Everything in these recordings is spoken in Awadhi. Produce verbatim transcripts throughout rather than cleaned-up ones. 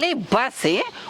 ले बस,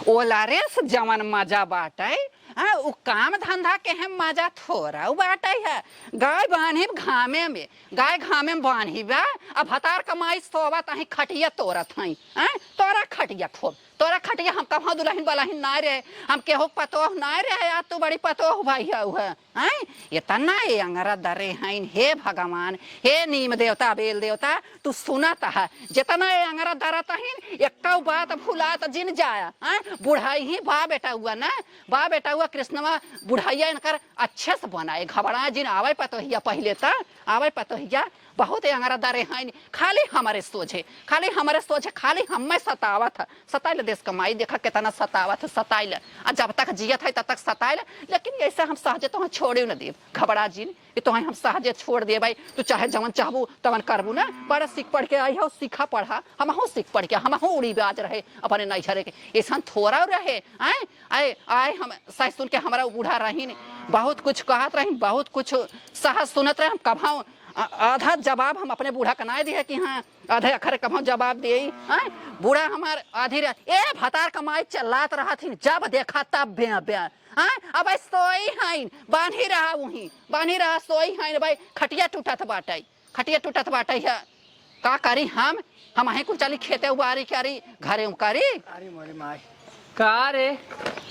ओलारे से जवन मजा बाटै, हाँ, उ काम धंधा के है मजा थोरा उ बाटै है। गाय बान्ही घामे में, गाय घामे में बान्ही बा, अब भतार कमाई सोवा तहीं खटिया तोरत हई, हाँ, तोरा खटिया खूब, तोरा खटिया। हम कहाँ दुलहिन बलहिन नाय रहे, हम केहू पतोह नाय रहे, आज तू बड़ी पतोह भई हऊ है। हैं? एतना ए अंगरा दरे हइन, हे भगवान, हे नीम देवता, बेल देवता, तू सुनत ह, जेतना ए अंगरा दरत हइन, एक्कौ बात भुलात जिन जाया, हैं? बुढ़ाई ही बा बेटउआ ना, बा बेटउआ कृष्णवा, बुढ़ाइया इनकर अच्छे से बनाए, घबरा जिन आवै पतोहिया, पहिले त आवै पतोहिया, बहुत ए अंगरा दरे हइन, खाली हमरे सोझे, खाली हमरे सोझे, खाली हम्मै सतावत ह। सताइल देश क माई, देखा केतना सतावत ह, सताइल। आ जब तक जियत है, तब तक सताइल। लेकिन ऐसे हम सहजे तोहैं छोड़े न देब, घबरा जिन, कि तोहैं हम सहजे छोड़ देबै। तू चाहे जवन चाहबू, तवन करबू ना। बड़ा सीख पढ़ के आई हौ, सीखा पढ़ा। हमहूँ सीख पढ़ के, हमहूँ उड़ीबाज रहे अपने नैहरे के। ऐसन थोरा रहे, आए, आए, आए हम सह सुन के हमरा बूढ़ा रहीन, बहुत कुछ कहत रहीन, बहुत कुछ सहज सुनत रहे। हम कभाऊ आ-, आधा जवाब हम अपने बूढ़ा क नाय दिहे कि हाँ, आधे अखरे कभौ जवाब दिए, हैं? बूढ़ा हमार आधी रात, ए भतार क माई चिल्लात रहत हिन, जब देखा तब ब्यां, ब्यां, हैं? अब सोई हइन, बान्ही रहा उहीं, बान्ही रहा, सोई हइन, भाई, खटिया टूटत बाटै, खटिया टूटत बाटै है। का करी हम? हमहीं कुल चली खेते उबारी करी, घरे उबारी। अरे मोरे माई। का रे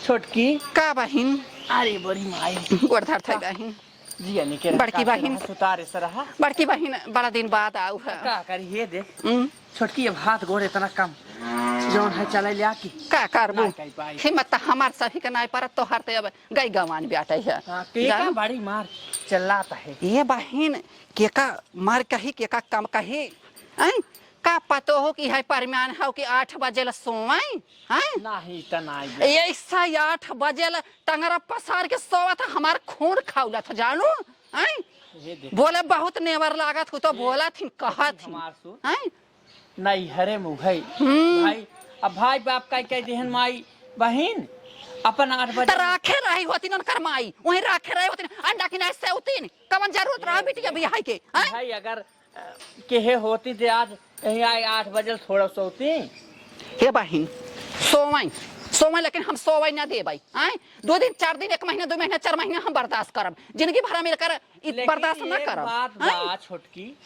छोटकी? का बहिन? अरे बड़ी माई। गोड़ धरत है बहिन। जिया निके रहा, बड़की बहिन। सुतारे से रहा। बड़की बहिन, बड़ा दिन बाद आऊ है। का करी, ये देख। हम्म। छोटकी, अब हाथ गोड़ इतना कम, जौन है चले लिया की का करबू? ना कर पाई। हिम्मत त हमार सभी के नाय परत, तोहार त अब गई गवान ब्याटै है। हाँ, के का जान? बड़ी मार चिल्लात है। ये बहिन, के का मार कही, के का कम कही? हैं? का पतो हो कि है परिमान हो कि आठ बजे ला सोवै? हैं? नाही, त नाही बे। ऐसा आठ बजे ला टंगरा पसार के सोवत ह, हमार खून खौलत ह, जानू? हैं? ये देख। बोले बहुत नेवर लागत, कुतो बोलत हिन, कहत हिन। हमार सुन। हैं? नैहरे में भाई। हम्म। भाई, अब भाई बाप का कह दिहन माई, बहिन, अपन आठ बजे त राखे रही होती ननकर माई, वहीं राखे रही होती, अंडा की नाय सेवतीन, कवन जरूरत रहा बिटिया बियाह के, हैं? भाई, अगर, अ, केहे होती त आज कहीं आए आठ बजे थोड़ा सोती। हे बहिन, सोवै, सोवै, लेकिन हम सोवै ना देबै, हैं? दो दिन, चार दिन, एक महीना, दो महीना, चार महीना हम बर्दाश्त करब। जिंदगी भर हम एकर इ लेकिन बर्दाश्त ना एक करब। बात हैं? बा छोटकी।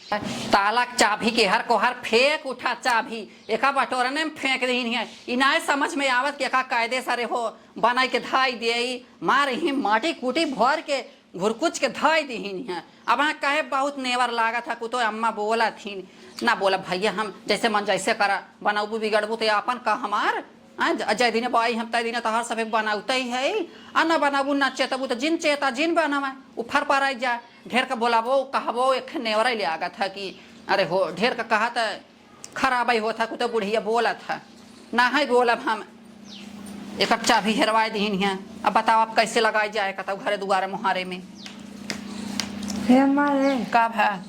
ताला क चाभी के हर कोहर फेंक उठा चाभी, एका बटोरने में फेंक दीन है। इ नाय समझ में आवत कि एका कायदे से रे हो बनाई के धाई देई, मार ही माटी कूटी भर के घुरकुच के धाई दीन है। अब हाँ कहे बहुत नेवर लागत है, कुतो अम्मा बोलत हिन, ना बोलब भैया हम, जैसे मन जैसे करा, बनौबू बिगड़बू तो आपन का हमार हाँ, ज-, जय दिने बाई हम तय दिने तोहार सभे बनाउतै है। आ ना बनाबू, ना चेतबू, त जिन चेता, जिन बनावे, उ फर पर आई जा। ढेर के बोलाबो, कहबो, एक नेवरा ले आगत है कि अरे हो, ढेर के कहा त खराब ही होत है, कुतो बुढ़िया बोलत है। ना है बोलब हम, एकर चाभी हेरवाए दीन है। अब बताओ, आप कैसे लगाई जाए, कतौ घरे दुआरे मुहारे में। हे अम्मा, हे। का भा?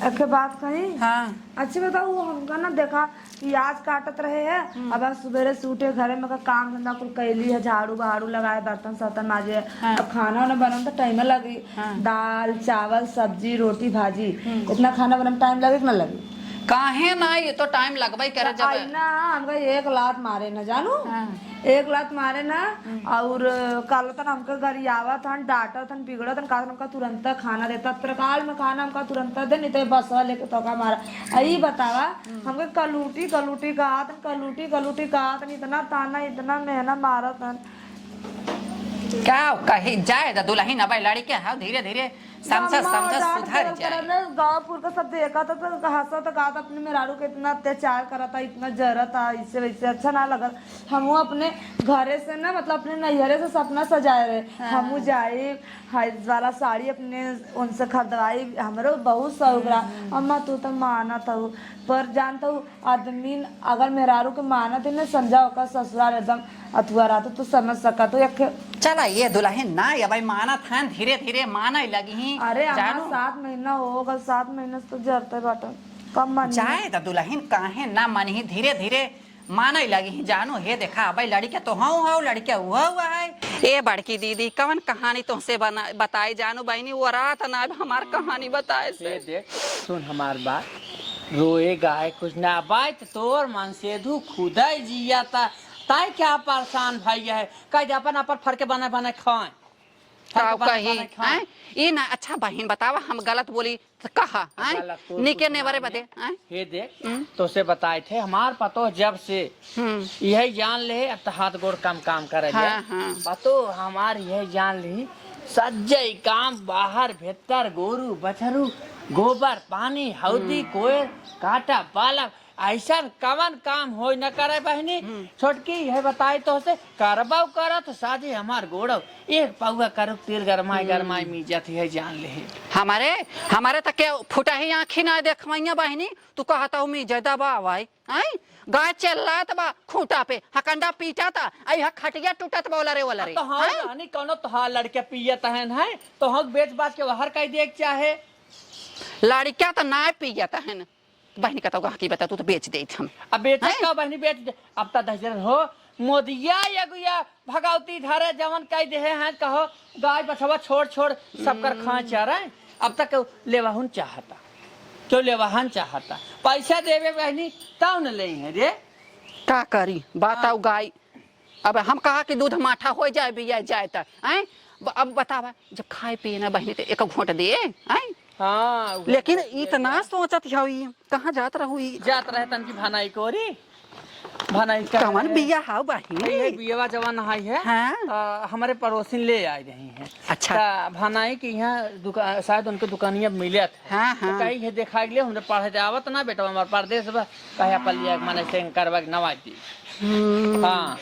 एक बात कही? हाँ। अच्छी बताओ, वो हमका ना देखा, प्याज काटत रहे हैं। हम्म। अब हम सुबेरे से उठे, घरे में का काम धंधा कुल कैली है, झाड़ू बहाड़ू लगाए, बर्तन सर्तन माजे। हाँ। अब खाना वाना बनम त टाइम लगी। हाँ। दाल, चावल, सब्जी, रोटी, भाजी, हम्म। इतना खाना बनम टाइम लगे कि ना लगे? काहे ना, ये तो टाइम लगबे करे त जब आई ना, हमका एक लात मारे ना जानू। हाँ। एक लात मारे ना, हम्म। और काल तन हमका गरियावत हन, डांटत हन, बिगड़त हन, कहत हन हमका तुरंत खाना देता, तत्काल में खाना हमका तुरंत दे, नहीं तो बसवा लेके तोका मारा। आ ई बतावा, हम्म। हमका कलूटी, कलूटी कहत हन, कलूटी, कलूटी कहत हन, इतना ताना, इतना मेहना मारत हन। का कही, जाए द दुलहिन, अबै लड़िके हौ, धीरे धीरे समझा, अम्मा, समझा, डांट सुधर देवल जाए। करन, गाँव पुर का सब देखत ह, तो हंसत, कहत, "अपने मेहरारू के इतना अत्याचार करत ह, इतना जरत ह, ऐसे वैसे अच्छा ना लगत।" हमहू अपने घरे से ना, मतलब, अपने नैहरे से सपना सजाए रहे, हाँ। हमहू जाए, हाई वाला साड़ी अपने उनसे खरीदवाई, हमरो बहुत शौक रहा। हम्म। अम्मा, तू तो मानत हऊ, पर जानत हऊ, आदमी अगर मेहरारू के मानत ही ना, समझा ओकर ससुराल एकदम अथुआ रहत, तू समझ सकत हो। एक चला ये दुलहिन ना, ये भाई मानत हन, धीरे धीरे माने लगी ही, अरे अम्मा, जानू। सात महीना हो गल, सात महीना से तो जरते बाटन, कब मानी? जाए द दुलहिन, काहे ना मानी ही, धीरे धीरे माने लगी ही, जानू। हे देखा, अबै लड़िके तो हौ हौ, लड़िके हुआ हुआ है। ए बड़की दीदी, कवन कहानी तुमसे बना-, बताई जानू बहिनी, वो रात ना अब हमार कहानी बताए से। ए देख, सुन हमार बात, रोए गाय कुछ ना बात, तोर मन से धू खुदै जिया ता, ताई क्या परेशान भई है, कह दे अपन अपन फरके बने बने खाए। फरके ताऊ बने कही, बने खाए। हैं? ई ना, अच्छा बहिन बतावा, हम गलत बोली त कहा, हैं? गलत तो निके कुछ नेवरे ना बदे, है। हैं? हे देख, हम्म। तोसे बताए थे, हमार पतोह जब से हम्म। यही जान ले, अब तो हाथ गोड़ कम काम करे ले। हाँ, हाँ। पतोह हमार यही जान ली, सज्जई काम बाहर भीतर, गोरू बछरू, गोबर पानी, हौदी, हम्म। कोयर, काटा पालक, ऐसन कवन काम होई न करे बहिनी। हम्म। छोटकी, यह बताई तोसे, करबौ करत साझी हमार गोड़ौ, एक पौआ करुक तेल गरमाई हम्म। गरमाई मीजत है, जान ले। हमारे, हमारे तक के फुटही आँखी ना देखवैया बहिनी, तू कहत हऊ मीजे दबावाई, हैं? गाय चिल्लात बा खूंटा पे, हकंडा पीटत, आ इहा खटिया टूटत बा, ओला रे, ओला रे, तो हाँ, हैं? रानी, कौनो तोहार लड़के पियत हन, हैं? तो हम बेच बाच के बाहर कई देख चाहे। लड़का तो ना पियत हन। बहिनी, कतौ गहकी बता, तू तो बेच देत हम। अब बेचे हैं? का बहिनी, बेच दे। अब त दहिजर हो, मोदिया एगो या भगौती धरे, जवन कह देहे हैं, कहो, गाय बछवा छोड़ छोड़ सबकर खाँ हम्म। चरे। अब तक लेवाहुन चाहता, क्यों लेवाहन चाहता? पैसा देवे बहिनी, तब न लेई है रे। का करी, बात हाँ। आउ गाय। अब हम कहा कि दूध माठा हो जाए, बिया जाए त, हैं? ब-, अब बतावा, जब खाए पिए ना बहिनी, त एक घोंट दे, हैं? हाँ, उहे लेकिन बात इतना है। सोचत हौ ई, कहाँ जात रहू ई? जात रहे तनकी भनाई कोरी, भनाई का कवन है? बिया हौ बहिनी? ये बियवा जवन है, है? हाँ। त हमरे पड़ोसिन ले आइ रही हैं। अच्छा। त भनाई के यहाँ दुका-, शायद उनके दुकानिया मिलत है। हाँ, त हाँ। कही है, देखा के लिए, हमरे पढ़े ते आवत ना, बेटा हमार परदेस बा, कहे अपन लिया, माने से करवा के नवाज दी। हम्म। हाँ।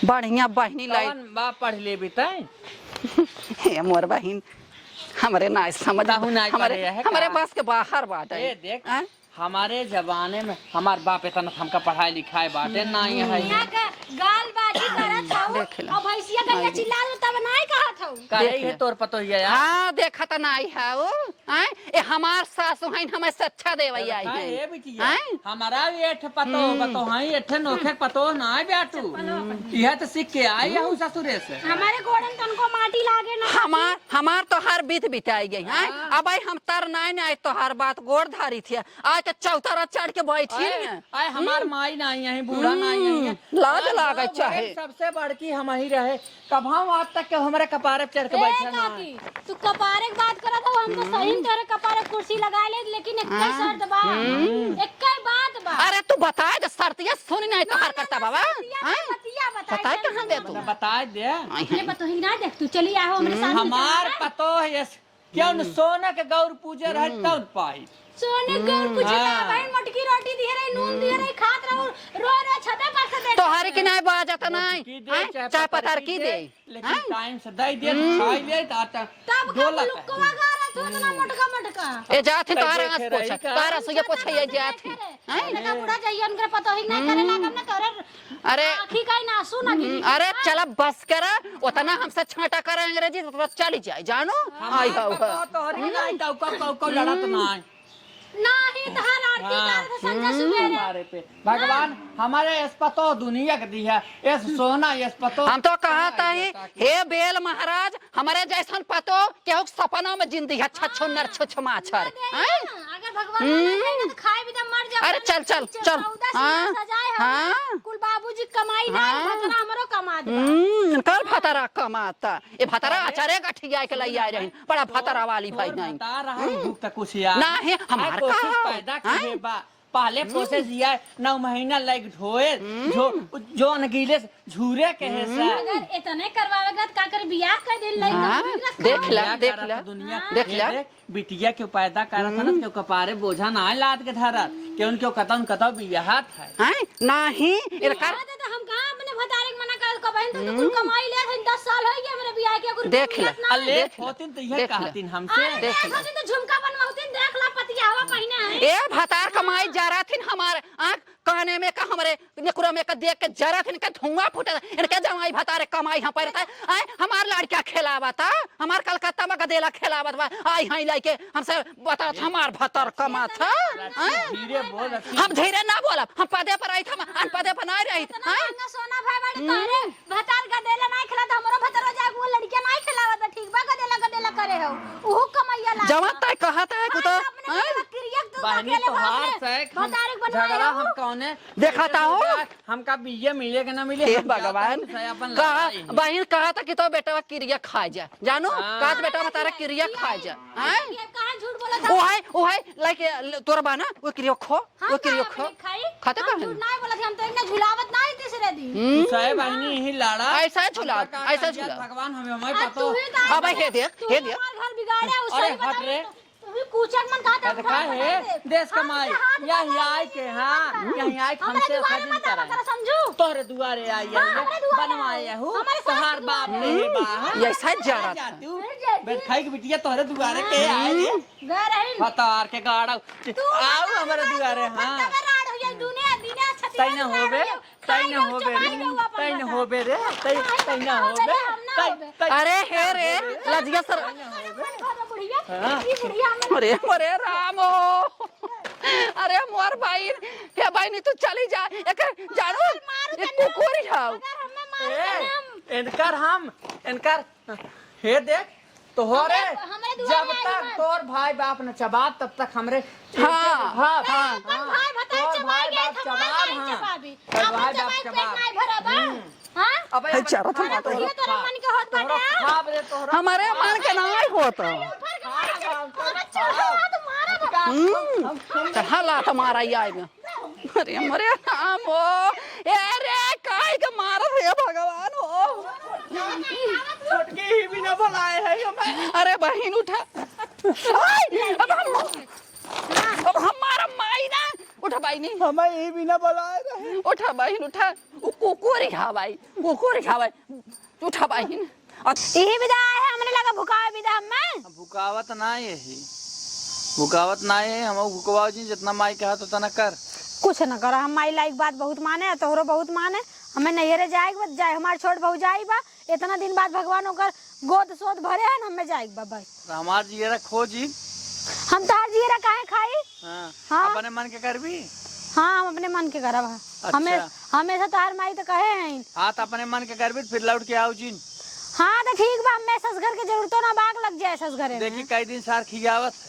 बढ़िया बहिनी लाई। कवन बा पढ़ लेबी तैं? हे मोर बहिन, हमरे ना समझ, ताहू ना हमरे, पढ़े है हमरे का? बस के बाहर बाटे। ए, देख, हाँ? हमारे जमाने में हमार बाप इतना हमका पढ़ाई लिखाई बाटे, ना ही है। यहाँ का गालबाजी करत हऊ, देख ला। और भैंसिया गैया हाँ। चिल्ला लो तब नाई कहत हऊ। करे देख ही ला। तोर पतोहिया यार। हाँ, देखत नाई है वो। आय, ए हमार सासु हईन, हमें सच्चा देवै आई का हईन। ए बिटिया, आय? हमारा भी एठ पतो, हम्म। पतो हई, एठे नोखे पतो ना बेटू। हम्म। यह तो सीख के आई हूँ ससुरे से। हमारे गोड़न तनको माटी लागे ना। हमार, हमार तो हर बीत बिताई गई, आय? हाँ। अब आई हम तर नाई ना आए तो हर बात गोड़ धारी थी। आय तो चौतरा चढ़ के बैठी आय, हैं। आय हमार हम्म। माई नाई आई, बूढ़ा नाई आई हम्म। है। लाज आय लागै जो चाहे। सबसे बड़की हम ही रहे। कभाव आज तक के हमरे कपारे पे चढ़ के ए बैठल ना। काकी, तू कपारे के बात करत हो, हम तो हम्म। सही में तोरे कपारे कुर्सी लगा ले, लेकिन एक्के हाँ। शर्त बा, हम्म। एक्के बात बा। अरे तू बताए दे शर्तिया, सुन नहीं ना, तोहार ना, करता ना, बाबा। शर्तिया हाँ? के बतिया बताए बताए दे कहाँ दे तू? ना। बताए दे। आई अपने हैं। पतोही ना देख, तू चली आओ हमरे साथ में हमार चला। पतोह ये क्यों न हम्म। सोना के गौर पूजे रहे हम्म। तौन पाई। सोने के गौर पूजे हाँ। ना भाई, मोटकी रोटी दिए रही, नून दिए रही, खात रहो, रो रो छते पर से देख तोहरे के नहीं बाजत नहीं, मोटकी दे, हैं? चाहे चाहे पतरकी पतरकी दे, दे। लेकिन हैं? टाइम से दे दे, हम्म। खाई ले, त आटा तब का डोलत है। लुक्कवा गारत हो इतना हम्म। मोटका मोटका। ए, जात ही अब तोहरा देखे आँस रही पोछे, का? तोहरा सुइया पोछे, ये जात ही। हैं? लगा बूढ़ा जाइए, उनके पतोही नहीं करे हम्म। लागम ना, तोहरे अरे। आँखी का ही ना आंसू ना गिरी। हम्म, अरे चला बस करा, उतना हमसे छांटा करे अंग्रेजी, तो चली जाए, जानो? हमार आई हो, पतोह हो। तोहरी हम्म। नहीं, तो कब, कब, कब लड़त हम्म। नहीं। नहीं, तोहार आरती हाँ। कर तो संझा हम्म। सुबेरे। हमारे पे। भगवान, हाँ। हमारे एस पतोह दुनिया के दी है, एस सोना, एस पतोह हम तो कहा हाँ, था ही, ये ताकि हे बेल महाराज, हमरे जैसन पतो केहू के सपना में जिंदगी है, छछुन्नर, हाँ। छुछ माछर। ना दे हैं? ना, अगर भगवान हम्म। ना दे ना तो खाए भी तो मर जाओ। अरे चल, चल, चल। चौदह हाँ, सीढ़ियाँ सजाए हो, हाँ। कुल बाबूजी कमाई ना, हाँ। भतरा हमरो कमा दे। हम्म, कल भतरा कमाता। ये भतरा अरे, अचारे गठिया के लई आए रही। बड़ा भतरा वाली भाई तोर नहीं। भतार रहा हम्म। भूख तक कुछ यार। ना है, हमार अरे, कोशिश का? पैदा हैं? किए बा। पहले हम्म। पोसे जिया, नौ महीना लग ढोए, हम्म। जो, जो अनगीले से झूरे के है हम्म। सा। अगर इतने करवावे के बाद का करे, बियाह कर दे, लइका हाँ, पूरी रख देख ला, बियाह देख करत ला, दुनिया। हाँ। देख ये ला। देख, बिटिया के पैदा करत हम्म। हन, के कपारे बोझा ना लाद के धरत, के उनके कतौ न कतौ बियाहत है। हैं? नाही, इनका बियाह दे तो हम कहाँ अपने भतारे के मना कर, कबहिन तो, तो कुल हम्म। कमाई ले, दस साल हो गया मेरे बियाह के, अगर देख ला। बियाह ना अले, देख ला। होतिन तो यह देख ला। कहतिन हमसे। अरे, देख देख ला। होतिन तो झुमका बनवातिन, देख ला, पतिया हवा पहिने है। ए, भतार कमाई जा रहा थिन हमार, आँख कहने में का हमरे नेकुरा में का देख के जरा थे इनका धुआं फूटे, इनके जमाई भतारे कमाई हाँ पर रहता है। आए, हमार लड़का खेलावता, हमार कलकत्ता में गदेला खेलावत बा, आई हाँ लाइके हमसे बता, हमार भतार कमात है। हैं? धीरे बोल, अच्छी हम धीरे ना बोलब, हम पदे पर आई था, हम पदे पर ना रही। इतना हैं? महंगा सोना भाई बड़े हम्म। तोरे भतार गदेला नहीं खेला तो हमरो भतार हो जाए, वो लड़कियां नहीं खेलावत, ठीक बा, गदेला, गदेला करे हो, उहु कमैया ला। जवन तय कहत है, कुछ, हाँ, हैं? अपने किरिया बहनी, तोहार से हम भतारे के बनवाए झगड़ा हो। हम कौने देखा था हो? हमका बिया मिले के ना मिले, हे हम जात भगवान, हन से अपन कहा, लड़ाई। बहिन कहा था कि तो बेटवा किरिया खा जा, जानो? हाँ। कहा था बेटवा भतारे किरिया खा जा, हैं? ये कहाँ झूठ बोला था? ओ है, ओ है, लाइक, तोर बा ना, वो किरिया खो, हम वो किरिया ना खो। अपने खाई, खाते हम कहाँ झूठ हैं? ना बोला था, हम तो इतना झुलावत ना ही तीसरे दिन। हम्म। तू सहे बहिनी यही लाड़ा। ऐसा झुलावत, हमका का ऐसा कर दिया झुलावत। भगवान हमें, हमें हाँ, पतो। तू ही तो अब हे देख, तू हे ही देख। हमार घर बिगाड़े, उस अरे सही हट बता रे। रही। तू भी कुचक मन कहा था, अरे का है? देश का हम माई, तो हाथ यही पकड़ आई के, हाँ, हम्म। यही आई के हमरे हमसे दुआरे खजिन मत आवा करा। करा, समझू? तोहरे दुआरे आई हाँ, है, हमरे दुआरे बनवाए आई। हूँ, हमारे सास तोहार के बाप दुआरे। ले बा, हाँ? ये सच जा रहा था। जा तू, नहीं जाती। बैठाई के बिटिया तोहरे दुआरे के आई रे। हम्म। गए रही। भतार के गाड़ा, तू आओ बता हमरे दे, दुआरे, तू हाँ। भत्ता में राड़ हो जाए, दुनिया, दुनिया छतिया तैने में राड़ होबे। हो जाए। तैने होबे रे, तैने होबे रे, तै-, तैने होबे, तै-, तै-, अरे हे रे, लजिया सर। बुढ़िया, हाँ। ई बुढ़िया हमर अरे, अरे राम हो। अरे मोर भाई, हे भाई नहीं तू चली जा। एक जानू, मारू एक तने। कुकुर ही हौ। अगर हमें मारू ए, तने हम। इनकर हम, इनकर, हे देख, तोहरे हमरे, हमरे दुआरे जब आई तक बा। तोर भाई बाप न चबाब, तब तक हमरे हाँ, हाँ, हाँ, अपन हाँ। भाई भतार तोर चबाई भाई गए, बाप तो हमार चबाब, भाई हाँ। चबाबी। तोर अपन भाई बाप चबाई पेट चबाब। नाई भरब, हम्म। हाँ? अबे है हमरे चारा था हमारे माता। बुढ़िया तोरा मन के होत तोहरा बाटे। खाब रे, तोहरा हमारे खाब। मन के नाई होत। अरे ऊपर के मारे, हाँ, हाँ, अरे चल, हाँ। हाथ मारा बा। हम्म। हम, हम, कहाँ लात मारा ई आए में? अरे, अरे, राम हो। ए रे, काहे के मारत हे भगवान हो। छोटकी ही बिना बुलाए है हमें। अरे बहिन उठा। आई, अब हम, अब हमारा माई ना। उठा बहिनी। हमें ही बिना बुलाए रहे। उठा बहिन उठा। उ कुकुर ही हवाई, कुकुर ही हवाई। उठा बहिन। इही बिदा आए है, हमरे लगा भुकावे बिदा हमें। भुकावत ना यही, भुकावत ना यही, हम भुकवाओ जी, जितना माई कहा तो तना कर। कुछ न करा, हम माई लाइक बात बहुत माने, तोहरो बहुत माने। हमें नैहरे जाए के बा, जाए हमार छोट भौजाई बा, इतना दिन बाद भगवान ओकर गोद सोद भरे है न, हमें जाए के बा बस। तो हमार जियरा खोजी। हम तोहार जियरा काहे खाई? हाँ। हाँ। अपने मन के करबी? हाँ, हम अपने मन के करब। अच्छा। हमे-, हमेशा तोहार माई तो कहे हैं। हाँ, तो अपने मन के करबी, फिर लौट के आओ जिन। हाँ, तो ठीक बा, हमें ससुर के जरूरतो ना बाग लग जाए ससुर में। देखी, कई दिन सार खियावत है।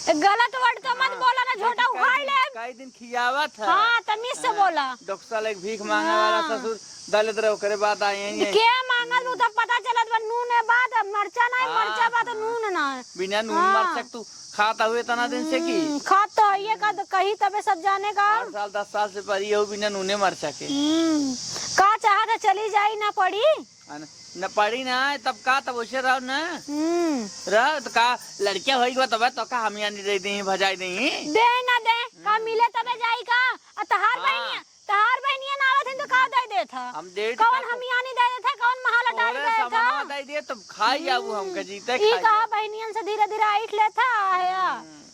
गलत word तो मत हाँ। बोला ना, झोटा देखी, कई उखाड़ दिन, ले। कई दिन खियावत है। हाँ, तमीज से हाँ। बोला। डोकसा लेके भीख मांगे वाला हाँ। ससुर दलित रहे, ओकरे बाद आए हैं ये। के मांगत, उ तब पता चलत बा, नून है बात, मरचा नहीं, हाँ, मरचा बात, हाँ। नून ना है। बिना नून हाँ। मरचा के तू खात हुए इतना दिन से की? हम्म, खात तो है, ये का तो कही तबे सब जाने का। आठ साल, दस साल से परी हो बिना नूने मरचा के। हम्म, का चाहत है चली जाई ना पड़ी? आ, न, न पड़ी ना, तब का, तब वैसे रहो ना। हम्म। रहो तो का, लड़किया होई गवा तब तो का हम यानी दे दी, भजाई दी। दे ना दे, का हम्म। मिले तबे जाई का? आ तहार हाँ। बहनिया, तहार बहनिया ना आवत हिन तो का दे देत ह? हम दे देत कौन का हम तो? यानी दे देत ह, कौन महाला डाल तोरे दे देत ह? सामानवा दे दिए तो खाई जाबू हमका जीते ई खाई कहा जाबू। बहनियन से धीरे धीरे ऐठ लेत ह, आया। हम्म।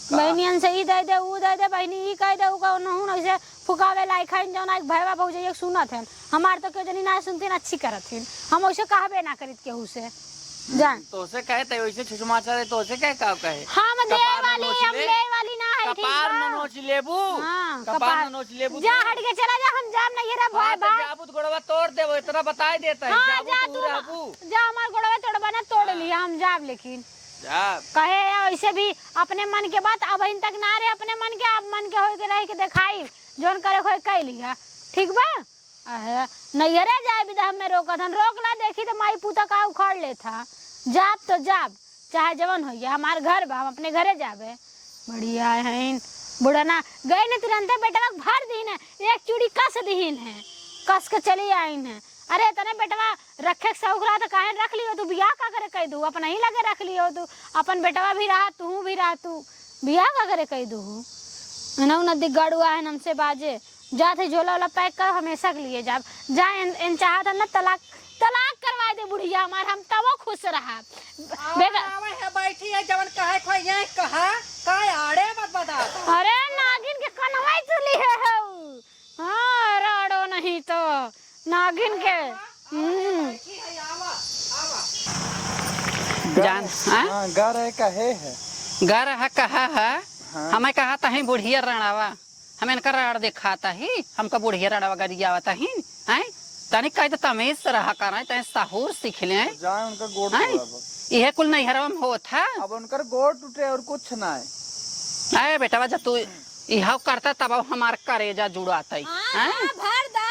का? बहनियन से ई दे दे, ऊ दे दे, बहनी ई कह दे, ऊ कौन हूँ ऐसे फुकावे लाई खाइन जौन एक भयवा भौजैया के सुनत हन। हमार तो केहू जनी ना सुनतीन, अच्छी करत हिन। हम वैसे कहबे ना करित केहू से। जान। तोसे कहे त वैसे छुछमाचा रहे, तोसे कहे का कहे? हम दे कपार में वाली, नोच हम ले। ले वाली ना है, ठीक कपार बा? में नोच लेबू। हाँ, कपार कपार। में नोच लेबू जा तू। हट के चला जा, हम जाम नहीं रे भाई हाँ, तो बाप। जाबू तो गोड़वा तोड़ देबो, इतना बताई देता है। हाँ, जाबू जा तू तू रहबू। जा हमार गोड़वा तोड़बा ना, तोड़ हाँ। लिया, हम जाब लेकिन। जा। कहे या वैसे भी अपने मन के बात, अब इन तक ना रे, अपने मन के, अब मन के होई के रह के देखाई, जौन करे होई कह लिया, ठीक बा? अहे, नैहरे जाए बिदा हमें रोकत हन, रोक ला, देखी तो माई पूता का उखाड़ लेत हा। जाब तो जाब, चाहे जवन होइए, हमार घर बा, हम अपने घरे जाबे। बढ़िया हईन, बुढ़ना गए न तुरंते बेटवा के भर दीन है, एक चूड़ी कस दीन है, कस के चली आइन है। अरे इतने बेटवा रखे के शौक रहा तो काहे रख लियो तू, बियाह का करे कह दू, अपना ही लगे रख लियो तू, अपन बेटवा भी रहा, तू भी रहा, तू बियाह का करे कह दू। एनहु नदी गड़ुआ है हमसे बाजे, जात है झोला वाला पैक कर, हमेशा के लिए जाब। जा इन, इन चाहत है ना तलाक, तलाक करवा दे बुढ़िया हमार, हम तबो खुश रहा। आवा, बेटा आवा है, बैठी है, जवन कहे खोई ये कहा, का आड़े मत बता। अरे नागिन के कनवा ही चुली है हऊ। हाँ, राड़ो नहीं तो नागिन के। हम्म। जान, हाँ? हाँ, गा रहे कहे है। गा रहा कहा है। हाँ। हमें कहा तहीं बुढ़िया रड़ावा। हम इनका राड़ दिखाता ही, हमका बुढ़िया रड़ावा गरियावता ही, हैं? तनी कह तो तमीज से रहा करें, तनी सहूर सीख लें। जाए उनका गोड़ हैं? तोड़ब। इहे कुल नैहरवा में होत है। अब उनकर गोड़ टूटे और कुछ ना है। ए बेटवा, जब तू इहाव करता तब हमार करेजा जुड़ातई। हाँ, हैं? हाँ, भर दा,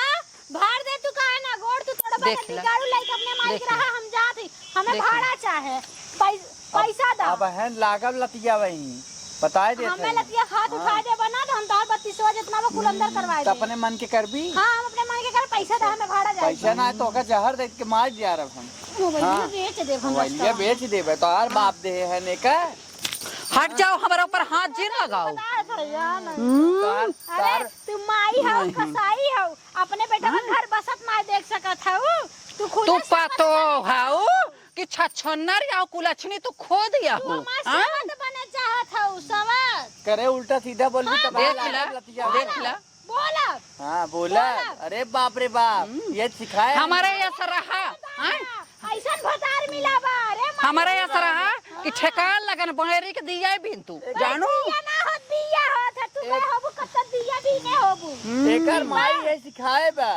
भर दे। तू काहे ना गोड़ तू तोड़बा? देख ला। बिगाड़ू लाइक अपने माई देख के ला। रहा, हम जात ही। हमें देख ला। भाड़ा चाहे, पै-, अब, पैसा दा। अब हन लागब लतिया वही, बताए देत हमें हई। लतिया हाथ हाँ। उठाए देबा ना, तो हम तोहर बत्तीसवा जितना बा कुल अंदर करवाए तो देब। अपने मन के करबी? हाँ, हम अपने मन के कर, पैसा दा, हमें भाड़ा जाए। पैसा ना है तो ओका जहर दे के मार दिया रब हम। मोबाइलिया हाँ। बेच देब हम मोबाइलिया रस्ता। बेच देबे, तोहार बाप दे है ने का? हट जाओ, हमारे ऊपर हाथ जिन लगाओ। बता भैया ना। हम्म। तार, अरे, तार। तू माई हऊ, नहीं। कसाई हऊ, अपने बेटा का हाँ। घर बसत ना देख सकत हऊ। तू खुद तू से पतो हऊ कि छछनर या कुलछनी तू खोद या तू हो, हमार हाँ? सवत बने चाहत हऊ, सवत। करे उल्टा सीधा बोलबी हाँ, तब देख ला, लतिया देख ला। बोलब। हाँ, बोलब। बोलब। अरे बाप रे बाप, हम्म। ये सिखाए हमारे हमने। ये सरहा, हाँ? ऐसन भतार मिला बा, अरे माई हमारे ये रे। सरहा कि हाँ। ठेकान लगन बैरी के दिया बिन तू, एकदम जानू? दिया ना हो, दिया हो, था तू एक कहे होबू, कब तक दिया भी नहीं होबू। हम्म। एकर माई ये सिखाए बा।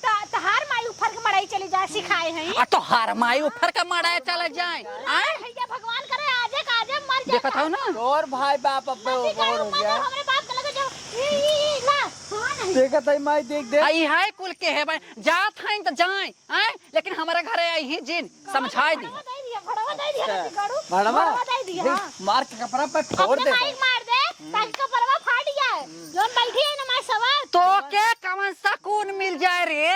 त-, तहार माई उफर के मड़ाई चली जाए, सिखाए हैं। आ तोहार माई उफर के मड़ाई चले जाए, आए? भैया भगवान करे, आजे का आजे मर जाए। देखत हऊ ना? तोर भाई बाप अब नदी का बड़ हो ऊपर गया। हमरे बाप के लगे जो, ई, ई, ई, ना, हाँ नहीं। देखत है माई, देख, देख। आ, ई है कुल के है भाई, जात हैं तो जाए, आए? लेकिन हमारे घरे आई ही जिन, समझाए दी। भड़वा दे दिया, भड़वा दे दिया, अच्छा। नदी गाड़ू। भड़वा? भड़वा दे दिया, देख, हाँ। मार के कपड़ा पर फोड़ अपने दे। माई मार दे, ताकि कपड़वा फाट जाए। हम्म। जोन बैठी है ना माई सवार। तो के कवन सकून मिल जाए रे?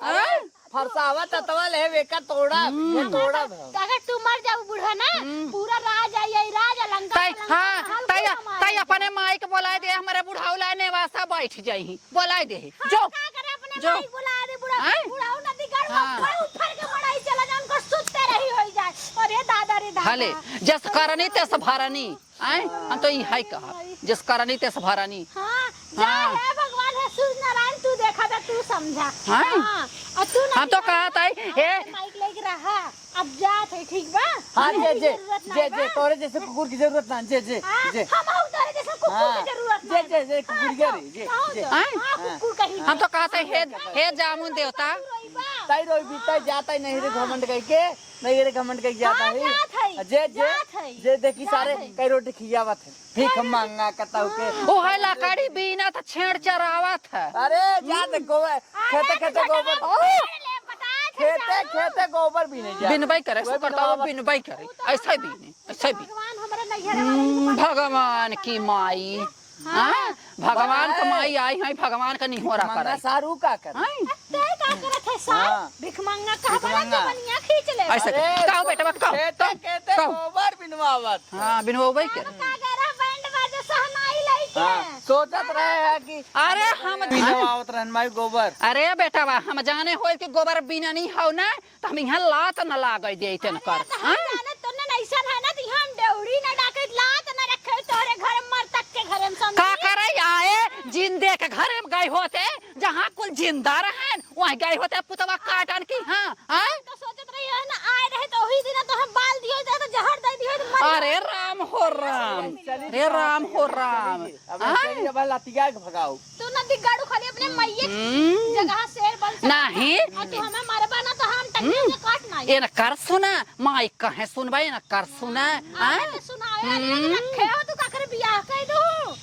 अरे, हाँ? फरसावा ततवा ले, वेका तोड़ा, हम्म। ये तोड़ा था। अगर तू मर जाऊ बूढ़ा ना, हम्म। पूरा राज आई, आई राज, लंका, तै, लंका हाँ, महल तै, कुल हमारा तै है। अपने माई के बोलाए दे, हमारे बुढ़ाऊ ला नेवासा बैठ जाई, बोलाए दे। हाँ, जो, का करे, अपने जो। माई बुला दे, बूढ़ा, आय? बुढ़ाऊ नदी गढ़ हाँ। कोई उफर के मड़ाई चला जाए, उनका सुत्ते रही होई जाए। अरे दादा रे दादा। हले, जस करनी तस भरनी। आय? हम तो इहाई कहा, जस करनी तस भरनी। हाँ, जा हाँ। हे भगवान, हे सूर्य नारायण, तू देखा था, तू समझा। हाँ। हाँ, और तू ना हम तो दिमाग कहा था, में हे माइक लेके रहा, अब जात है, ठीक बा? हाँ, हमें जे, भी जे, जरूरत जे, ना जे, बा। तोरे जैसे कुकुर की जरूरत ना, जे, जे, हाँ, जे। हम और तोरे जैसे कुकुर हाँ, की जरूरत जे, ना। जे, जे, हाँ, कुकुर के तो, रे, जे, कहो जे। तो। आय? हाँ, हाँ। कुकुर कहीं हम तो कहा था, हे, हे जामुन देवता। तू रोइबा। तई रोइबी, तई जाता ही नहीं रे हाँ। घमंड कह के। नहीं, ये घमंड कइके जाता हाँ, है। जात है, जे, जे, जात है, जे देखी जात सारे है। कई रोटी खियावत है। भीख कई रोटी मांगा कताऊ के। हाँ। ओ है लाकड़ी बीनत छेड़ चरावत है। अरे, जा हम्म। देखो, खेते, अरे, खेते तो गोबर। जगह ओ! ले, बता, खेते, जा। खेते गोबर बीने जा। बिनबई करे, वही सुकरता वो बिनवावत। बिनबई करे। ऊ तो ऐसा ही बीने, ऐसा ही बीने। भगवान हमारे नैहर वाले हम्म, को भगवान की माई। हाँ, हाँ? भगवान क बा-, माई आई हैं, भगवान क निहोरा मंगा करे। सारू का करे? हैं? अब ते का करत है सार? हाँ। भिखमंगा कहाँ भिखमंगा। बना के बनिया खींच ले? ऐसे अरे, कहो बेटवा, कहो, खेते, कहो, खेते कहो। गोबर बिनवावत। हाँ, बिनवावे के। अब का करे, बैंड बाजे सहनाई लइके। हाँ, सोचत रहे है कि अरे हम बिनवावत रहन माई गोबर। अरे बेटवा, हम जाने होई कि गोबर बिननी हौ ना, त हम इहाँ लात न लागै देइत अरे, इनकर, त हम हाँ? जाने तो न अइसन है ना, त इहाँ हम डेउड़ी न डाके, लात न रखे तोहरे घर में, मरतक के घर में, समझी? का करे आए, जिंदे के घर में गए होते, जहाँ कुल जिंदा रहन, वहीं गए होते पुतवा काटन की, हाँ, हाँ? तो सोचत रही है ना, आए रहे तो वही दिन तो हम बाल दियो, तो जहर दे दियो, तो मर अरे राम हो राम, चली रे राम हो राम, चली। अब हाँ? चली, अब लतिया के भगाओ। तू नदी गाड़ू खाली अपने मइये हम्म। जगह शेर बन सकत नहीं। है। और तू हमें मरबा ना तो हम टंगिया हम्म। के काट ना। एनकर सुना, माई कहे सुनबा, एनकर सुना। हाँ, आय? तो सुनावे वाली हम्म। रखे हो, तू काकर बियाह कइ दू?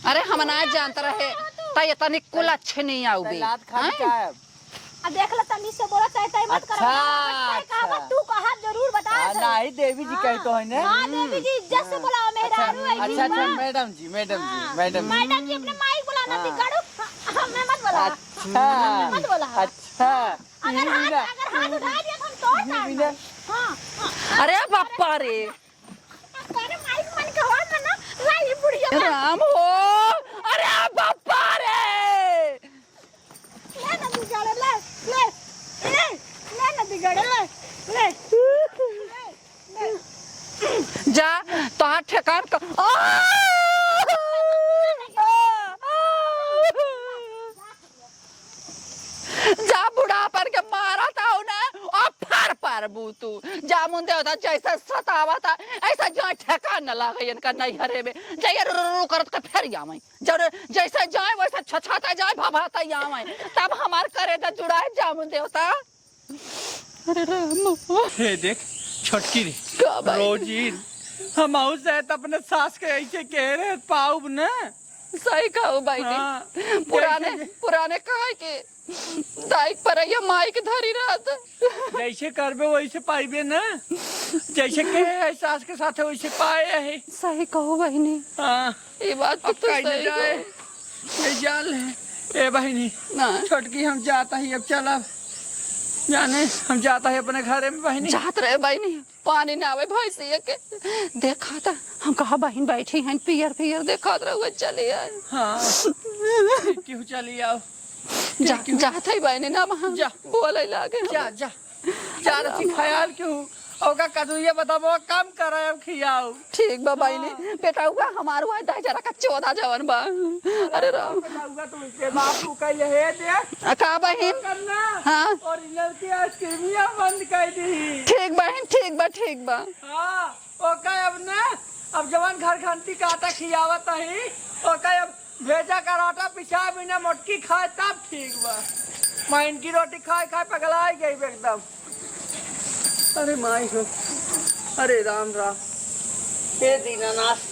अरे, हम ना जानत रहे, हो तू। त एतनी कुलच्छनी आउबे। लात खा आय? जाए। आ देख ला, तमीज से बोला, चाहे तय मत करो। अच्छा, ना, मत कहे, अच्छा। कहा, तू कहा जरूर बता हाँ, दे। नहीं, देवी जी हाँ। कही तो है ना। हाँ, देवी जी, इज्जत से हाँ। बोला, मेहरारू अच्छा, है, अच्छा, ठीक अच्छा, बा? मैडम जी, मैडम जी, हाँ। मैडम जी। मैडम जी, अपने माई बोला ना, हाँ। बिगाड़ो, हाँ, हमें मत बोला। अच्छा, हमें मत बोला। अच्छा। अगर हाथ, बीना। अगर हाथ उठा दिया तो हम तोड़ बीना। डालना। हाँ, हाँ। अरे बापा रे। अरे माई मन के हो ना, लाई बुढ़िया। राम हो, अरे बापा रे। ले ना बिगाड़े, ले, ले, ले, ले ना बिगाड़े, ले, ले, ले, ले। जा, तोहार ठेकान क-, आ! जा, बुढ़ापन के मारत हौ ना, आ फर फर बू तू। जामुन देवता जैसे सतावत है, ऐसा जो ठेकान न लागे इनका नैहरे में। जइया रू रू रू करत के फेर आवैं। जब जैसे जाए वैसे छछाता जाए, भभाता जाए, तब हमार करेजा जुड़ाए जामुन देवता। अरे राम। हे देख, छोटकी रे, का भाई? रोज ही हमहू से त अपने सास के ऐसे कह रहे, पाउब न। सही कहू बहिनी। हाँ। पुराने, जैसे पुराने कहे के दाई के परैया माई के धरी रहत। जैसे करबे वैसे पाइबे न, जैसे कहे है सास के साथे वैसे पाए है। सही कहू बहिनी। हाँ। ई बात तो अब तू कहीं न सही जाए। कहू। ये जाल है। ए बहिनी, ना। छोटकी हम जाता ही, अब चलब। जाने, हम जाता ही अपने घरे में बहिनी। जात रहे बहिनी, पानी ना आवे भैंसिया के। देखा त, हम कहा बहिन बैठी हैं, पियर पियर देखत रहुए, चली आए। हाँ। केहू चली आओ। जा, केहू जात है बहिनी, ना वहाँ जा। बोले लागे जा, हम। जा। जा रची ख्याल केहू। ओका कदुइया बताबो, कम करे, अब खियाओ। ठीक बा बहिनी। हाँ। बेटउआ हमार हुआ दह जरा का चौदह जवन बा। अरे राम। बेटउआ तो उनके बाप को कह ले, हे देख। आ, का बहिन? करना। हाँ। और इधर की आइसक्रीमिया बंद कर दी। ठीक बहिन, ठीक बा, ठीक बा। हाँ। ओका अब ना, अब जवन घर घंटी का आटा खियावत ही, ओका अब भेजा कर आटा पिसा बिना मोटकी खाए तब ठीक बा। मैं इनकी रोटी खाए खाए पगलाए गई एकदम। अरे माई हो, अरे राम राम, हे दीनानाथ।